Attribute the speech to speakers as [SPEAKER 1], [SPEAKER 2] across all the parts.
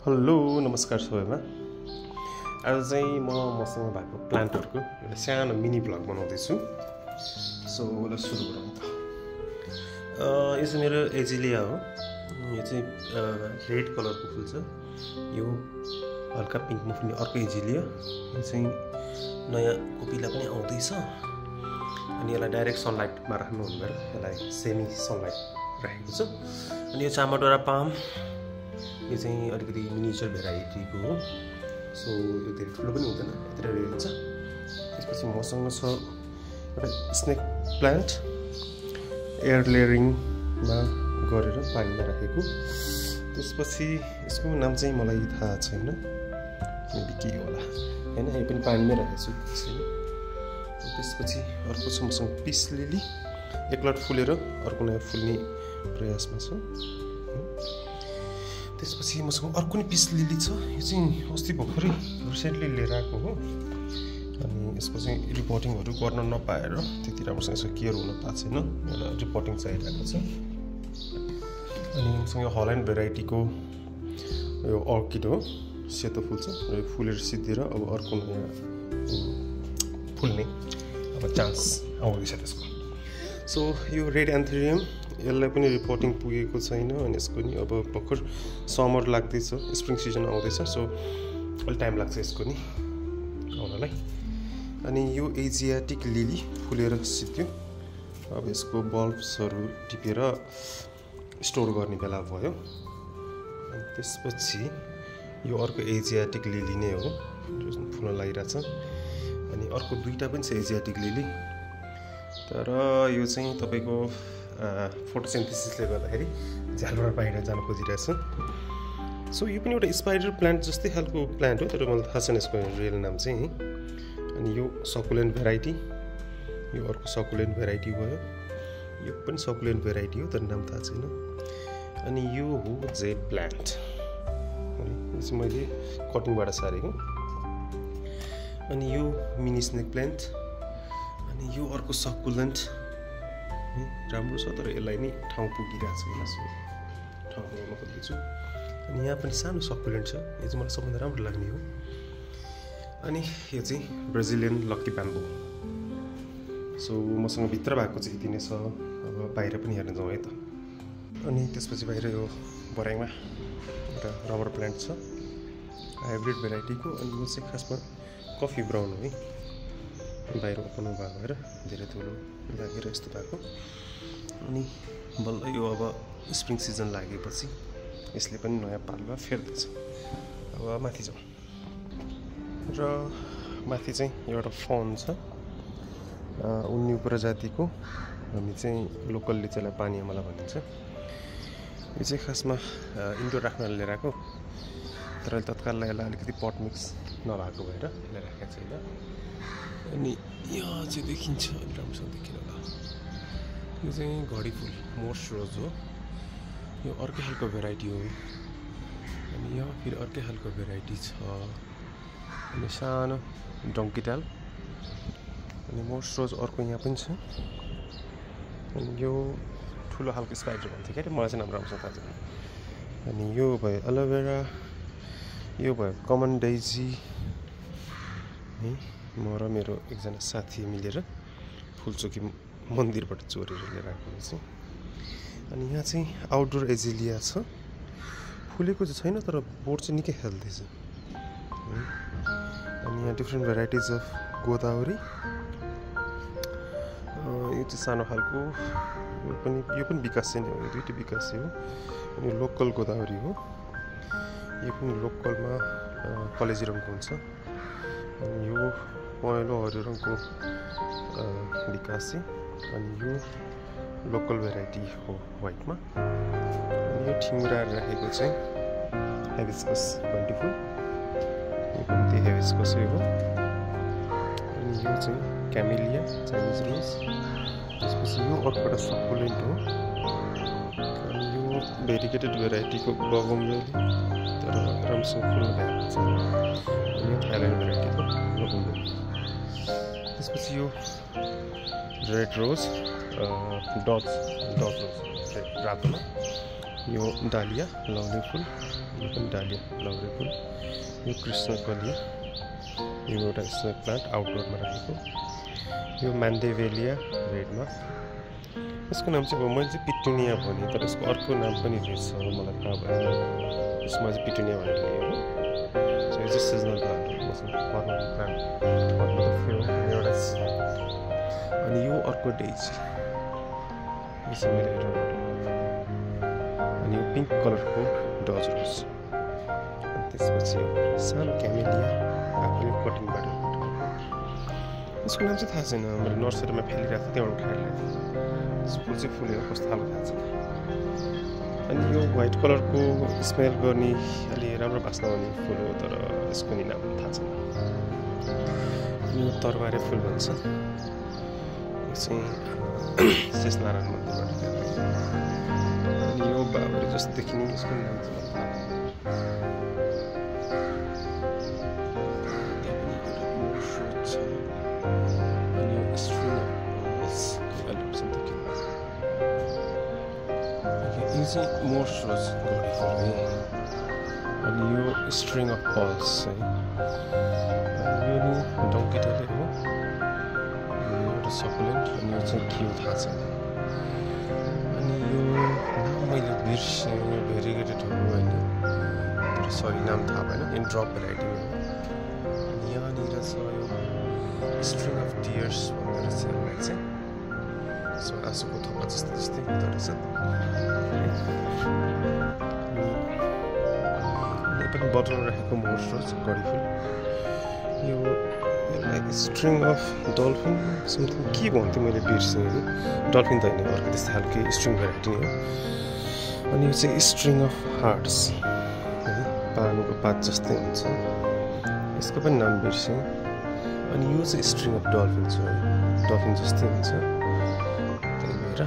[SPEAKER 1] Hello नमस्कार सबैमा। आज चाहिँ मसँग भएको प्लान्टहरुको एउटा सानो मिनी भ्लग बनाउँदैछु। सो ल सुरु गरौँ त। यो चाहिँ मेरो एजिलिया हो। यो चाहिँ रेड कलरको फुल छ। यो हल्का पिङ्कमा फुल्ने अर्को एजिलिया। यो चाहिँ नयाँ कोपिला पनि आउँदैछ। अनि यसलाई डाइरेक्ट सनलाइटमा राख्नु हुँदैन, यसलाई सेमी सनलाइट राखेको छु। अनि यो चामाडोरा पाम, यो चाहिँ अलिकति मिनिएचर भेराइटीको हो। सो यो धेरै ठुलो पनि हुँदैन, यत्र हुन्छ। त्यसपछि मसँग छ एउटा स्नेक प्लान्ट, एयर लेयरिङमा गरेर पानीमा राखेको। त्यसपछि यसको नाम चाहिँ मलाई थाहा छैन, मेबी के होला हैन। यो पनि पानीमै राखेको छु। त्यसपछि अर्को छ मसँग पिस लिली, एकलट फुलेर अर्को नयाँ फुल्ने प्रयासमा छ। त्यसपछि मसँग अर्को नि पिस लिली छ। यो चाहिँ अस्ति भर्खरै रिसेन्टली लिएर आएको हो। अनि यसको चाहिँ रिपोर्टिङहरू गर्न नपाएर त्यति राम्रोसँग यसको केयर हुन पाएको छैन, एउटा रिपोर्टिङ चाहिरहेको छ। अनि मसँग हल्यान्ड भेराइटीको यो अर्किड हो, सेतो फुल छ र यो फुलेर सिद्धिएर अब अर्को नयाँ फुल्ने अब चान्स आउँदैछ त्यसको। सो यो रेड एन्थेरियम, यसलाई पनि रिपोर्टिङ पुगेको छैन। अनि यसको नि अब भर्खर समर लाग्दैछ, स्प्रिङ सिजन आउँदैछ। सो अलिक टाइम लाग्छ यसको नि आउनलाई। अनि यो एजियाटिक लिली फुलेर सिद्धियो। अब यसको बल्ब्सहरू टिपेर स्टोर गर्ने बेला भयो। अनि त्यसपछि यो अर्को एजियाटिक लिली नै हो, जुन फुल्न लागिरहेछ। अनि अर्को दुईवटा पनि छ एजियाटिक लिली, तर यो चाहिँ तपाईँको फोटोसिन्थेसिसले गर्दाखेरि झ्यालबाट बाहिर जान खोजिरहेछ। सो यो पनि एउटा स्पाइडर प्लान्ट जस्तै खालको प्लान्ट हो, तर मलाई थाहा छैन यसको रियल नाम चाहिँ। अनि यो सकुलेन्ट भेराइटी, यो अर्को सकुलेन्ट भेराइटी भयो। यो पनि सकुलेन्ट भेराइटी हो, तर नाम थाहा छैन। अनि यो हो जेड प्लान्ट, यो चाहिँ मैले कटिङबाट सारेको। अनि यो मिनी स्नेक प्लान्ट। अनि यो अर्को सकुलेन्ट राम्रो छ, तर यसलाई नि ठाउँ पुगिरहेको छ, यसलाई ठाउँ पुगाउन खोज्दैछु। अनि यहाँ पनि सानो सकुलेन्ट छ, यो चाहिँ मलाई सबभन्दा राम्रो लाग्ने हो। अनि यो चाहिँ ब्राजिलियन लक्की ब्याम्बो। सो मसँग भित्र भएको चाहिँ यति नै छ। अब बाहिर पनि हेर्न जाउँ है त। अनि त्यसपछि बाहिर यो बराइङमा एउटा रबर प्लान्ट छ, हाइब्रिड भेराइटीको। अनि यो चाहिँ खासमा कफी ब्राउन हो है, बाहिर ओपन भएर धेरै ठुलो लागेर यस्तो भएको। अनि बल्ल यो अब स्प्रिङ सिजन लागेपछि यसले पनि नयाँ पालुवा फेर्दैछ। अब माथि जाउँ। र माथि चाहिँ एउटा फर्न छ, उन्यु प्रजातिको। हामी चाहिँ लोकल्ली चाहिँ यसलाई पानी अमला भनिन्छ। यो चाहिँ खासमा इन्डोर राख्न लिएर आएको, तर तत्काललाई यसलाई अलिकति पट मिक्स नभएको भएर यसलाई राखेको छैन। अनि यहाँ चाहिँ देखिन्छ, अलि राम्रोसँग देखिन होला, यो चाहिँ घडी फुल मोर्स रोज हो। यो अर्कै खालको भेराइटी हो। अनि यहाँ फेरि अर्कै खालको भेराइटी छ। अनि सानो डङ्किटाल। अनि मोर्स रोज अर्को यहाँ पनि छ। अनि यो ठुलो खालको स्पाइडर भन्थ्यो क्या, मलाई चाहिँ नाम राम्रोसँग थाहा छैन। अनि यो भयो एलोभेरा, यो भयो कमन डेजी है। म र मेरो एकजना साथी मिलेर फुलचोकी मन्दिरबाट चोरेर लिएर आएको चाहिँ। अनि यहाँ चाहिँ आउटडोर एजिलिया छ, फुलेको चाहिँ छैन, तर बोट चाहिँ निकै हेल्दी छ। अनि यहाँ डिफ्रेन्ट भेराइटिज अफ गोदावरी। यो चाहिँ सानो खालको, यो पनि विकासे नै हो, यो दुइटै विकासे हो। अनि लोकल गोदावरी हो, यो पनि लोकलमा कलेजी रङको हुन्छ। अनि यो पहेँलो हरियो रङको विकासे। अनि यो लोकल भेराइटी हो वाइटमा। अनि यो ठिङ्ग्राएर राखेको चाहिँ हेबिस्कस बन्टी फुल, यो पनि त्यही हेबिस्कसै हो। अनि यो चाहिँ क्यामेलिया चाइनिज रोज। त्यसपछि यो अर्कोबाट सकुलेन्ट हो। अनि यो भेरिगेटेड भेराइटीको बगमवेली, तर राम्रोसँग फुल्न भएको छ। अनि यो थाइल्यान्ड भेराइटीको बगमवेली। त्यसपछि यो रेड रोज, डज रोज रातोमा। यो डालिया लौरे फुल, यो पनि डालिया लौरे फुल, यो कृष्णकलिया, यो एउटा स्नेक प्लान्ट आउटडोरमा राखेको, यो मान्डेभेलिया रेडमा। यसको नाम चाहिँ मैले चाहिँ पिटुनिया भने, तर यसको अर्को नाम पनि रहेछ मलाई थाहा भएन। यसमा चाहिँ पिटुनिया भनेर लिएको। सो यो चाहिँ सिजनल प्लान्ट हो, मसँग फर्मल प्लान्ट एउटा। अनि यो अर्को डेजी, यो चाहिँ मैले अनि यो पिङ्क कलरको डज रोज। अनि त्यसपछि यो सानो क्यामेलिया आफूले कटिङबाट। यसको नाम चाहिँ थाहा छैन, मैले नर्सरीमा फ्यालिरहेको थिएँ, त्यहाँबाट उठाएर ल्याएको थिएँ। फुल चाहिँ फुलेर कस्तो खालको थाहा छैन। अनि यो व्हाइट कलरको स्मेल गर्ने अलि राम्रो बास्ना आउने फुल हो, तर यसको नि नाम थाहा छैन। यो तरबारे फुल भन्छ, यो चाहिँ शेषनारायण मन्दिरबाट ल्याएको। अनि यो बाबरी जस्तो देखिने, यसको नाम चाहिँ मलाई थाहा छैन। अनि यो स्ट्रिङ अफ बल्स, यो चाहिँ मोर्स रोज गरी फुल है। अनि यो स्ट्रिङ अफ बल्स है, यो नि डङ्किटले हो, एउटा सकुलेन्ट। अनि यो चाहिँ के हो थाहा छैन। अनि यो नाम मैले बिर्सेँ, भेरिगेटेड हो होइन, तर सरी नाम थाहा भएन। यो ड्रप भेराइटी हो। अनि यहाँनिर छ यो स्ट्रिङ अफ टियर्स भन्ने रहेछ यसलाई चाहिँ। सो आँसुको थोपा जस्तै जस्तै हुँदो रहेछ। यो पनि बटलमा राखेको मोर्स रोज गडी फुल। यो स्ट्रिङ अफ डल्फिन समथिङ के भन्थ्यो मैले बिर्सेँ। डल्फिन त होइन, अर्को त्यस्तो खालको स्ट्रिङ भेराइटी हो। अनि यो चाहिँ स्ट्रिङ अफ हार्ट्स है, पानीको पात जस्तै हुन्छ, यसको पनि नाम बिर्सेँ। अनि यो चाहिँ स्ट्रिङ अफ डल्फिन छ है, डल्फिन जस्तै हुन्छ, त्यही भएर।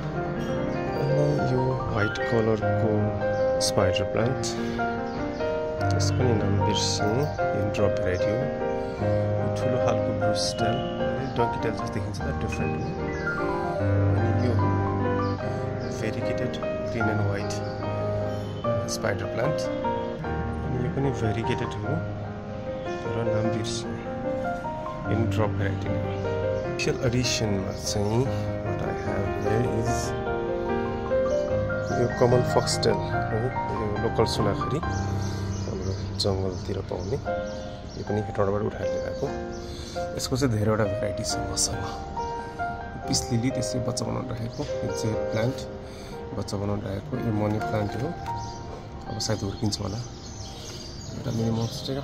[SPEAKER 1] अनि यो व्हाइट कलरको स्पाइडर प्लान्ट, यसको नि नाम बिर्सेँ। यो ड्रप भेराइटी हो। ठुलो खालको ब्रुस्टेल, डङ्किटेल जस्तो देखिन्छ त, डिफ्रेन्ट हो। अनि यो variegated green and white spider plant. अनि यो पनि भेरिगेटेड हो, तर नाम बिर्सेँ। इन ड्रप भेराइटी नै। स्पेसल एडिसनमा चाहिँ what I have here is यो कमन फक्सटेल है, यो लोकल सुनाखरी, हाम्रो जङ्गलतिर पाउने। यो पनि हेटौँडाबाट उठाएर ल्याएको। यसको चाहिँ धेरैवटा भेराइटी छ मसँग। पिस लिली त्यसै बच्चा बनाउनु राखेको, यो जेड प्लान्ट बच्चा बनाउनु राखेको। यो मनी प्लान्ट हो, अब सायद हुर्किन्छ होला। एउटा मिनी मोन्स्टेरा,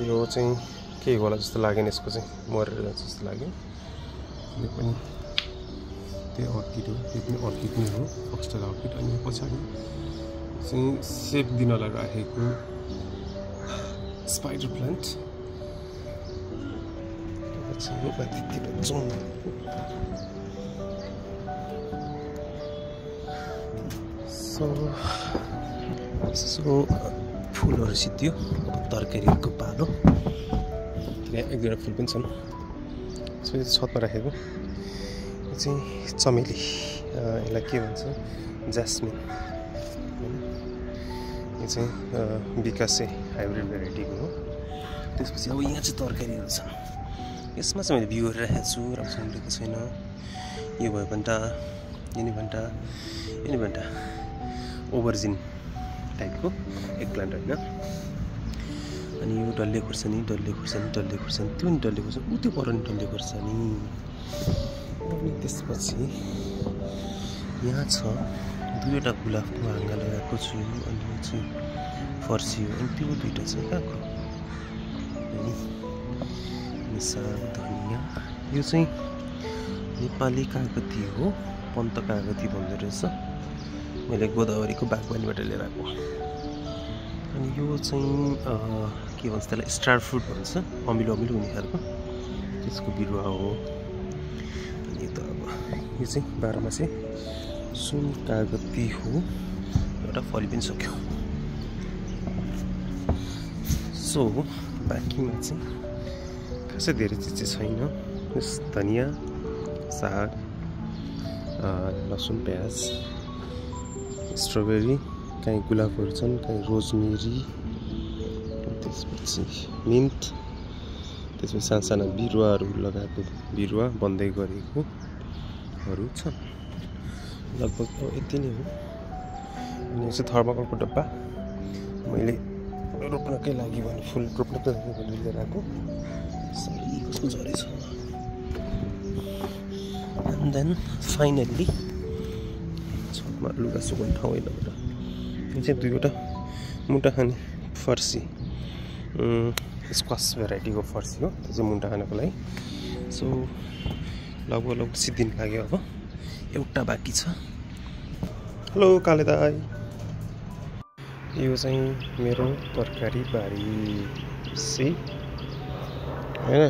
[SPEAKER 1] यो चाहिँ के होला जस्तो लागेन, यसको चाहिँ मरेर जान्छ जस्तो लाग्यो। यो पनि त्यही अर्किड हो, यो पनि अर्किड नै हो, फक्सटेल अर्किड। अनि यो पछाडि चाहिँ सेप दिनलाई राखेको स्पाइडर प्लान्ट। यो माथितिर जाउँ। सो फुलहरू सिद्धियो, तरकारीको पालो। एक दुईवटा फुल पनि छन्। सो यो छतमा राखेको, यो चाहिँ चमेली, यसलाई के भन्छ, ज्यास्मिन। यो चाहिँ विकासे हाइब्रिड भेराइटीको हो। त्यसपछि अब यहाँ चाहिँ तरकारीहरू छन्। यसमा चाहिँ मैले बिउ राखेको छु, राम्रोसँग उम्रेको छैन। यो भयो भन्टा, यो भन्टा ओभरजिन टाइपको एक प्लान्ट होइन। अनि यो डल्ले खुर्सानी, त्यो नि डल्ले खुर्सानी, त्यो पर नि डल्ले खुर्सानी। अनि त्यसपछि यहाँ छ दुईवटा गुलाबको हाँगा लगाएको छु। अनि यो चाहिँ फर्सी हो, अनि त्यो दुईवटा चाहिँ कहाँको, अनि साग, धनियाँ। यो चाहिँ नेपाली कागती हो, पन्त कागती भन्दो रहेछ, मैले गोदावरीको बागवानीबाट लिएर आएको। अनि यो चाहिँ के भन्छ त्यसलाई, स्टार फ्रुट भन्छ, अमिलो हुने खालको, त्यसको बिरुवा हो। अनि त अब यो चाहिँ 12 मा चाहिँ सुन कागती हो, एउटा फली पनि सक्यो। सो बाँकीमा चाहिँ खासै धेरै चिज चाहिँ छैन। यस धनियाँ, साग, लसुन, प्याज, स्ट्रबेरी, कहीँ गुलाबहरू छन्, कहीँ रोजमेरी, त्यसपछि मिन्ट, त्यसपछि साना बिरुवाहरू लगाएको बिरुवा बन्दै गरेकोहरू छन्। लगभग यति नै हो। अनि यो चाहिँ थर्माकोलको डब्बा मैले रोप्नकै लागि भने फुल रोप्नकै लागि भने लिएर आएको। सरी कस्तो झरेछ। एन्ड देन फाइनल्ली छतमा लुगा सुकाउने ठाउँ होइन एउटा। यो चाहिँ 2वटा मुन्टा खाने फर्सी, स्क्वास भेराइटीको फर्सी हो। त्यो चाहिँ मुन्टा खानको लागि। सो लगभग 10 दिन लाग्यो। अब एउटा बाँकी छ। हेलो काले दाई, यो चाहिँ मेरो तरकारी बारी सी हैन।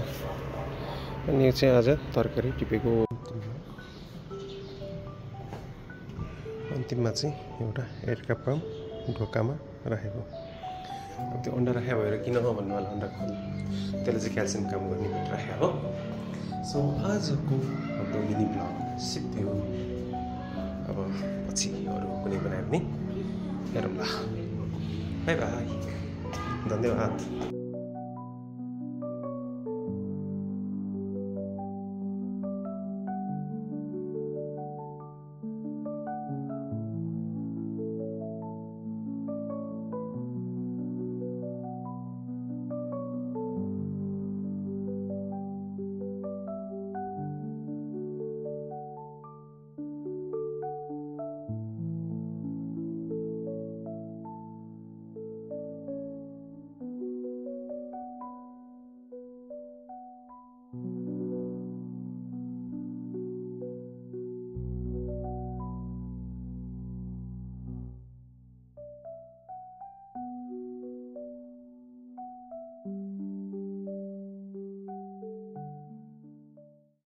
[SPEAKER 1] अनि यो चाहिँ आज तरकारी टिपेको। अन्तिममा चाहिँ एउटा एयरका पम्प ढोकामा राखेको। अब त्यो अन्डा राखेको भएर किन भन्नु होला, अन्डा खोल्नु त्यसले चाहिँ क्याल्सियम काम गर्ने भनेर राखेको हो। सो आजको हाम्रो मिनी ब्लग सिद्धियो। अब पछि अरू कुनै बनायो भने हेरौँला। बाई बाई, धन्यवाद।